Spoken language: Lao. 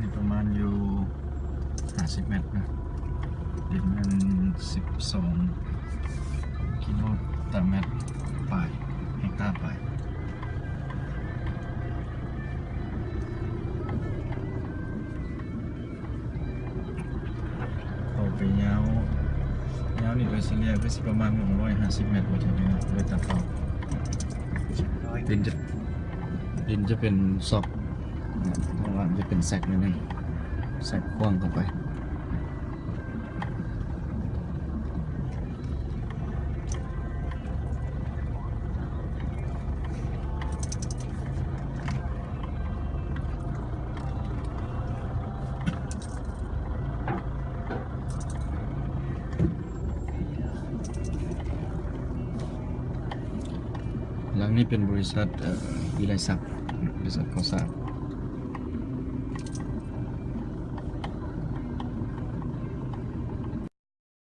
ນີ້ປະມານຢູ່ຫ້າສິບແມັດນະ ດິນແມ່ນສິບສອງກິໂລຕາແມັດປາຍ ເຮັກຕາປາຍ. ເອົາໄປຍາວ ຍາວນີ້ໂດຍສະເລ່ຍກໍຊິປະມານໜຶ່ງຮ້ອຍຫ້າສິບແມັດ ບໍ່ເຖິງເນາະ ໂດຍຕາເປົ່າ. ດິນຈະ ດິນຈະເປັນຊອກ ຂ້າງລ່າງຈະເປັນແຊັກໜ້ອຍໜຶ່ງ ແຊັກຂວ້າງເຂົ້າໄປ. ຫຼັງນີ້ເປັນບໍລິສັດ ເອີ ວິໄລສັກ ບໍລິສັດກໍ່ສ້າງ.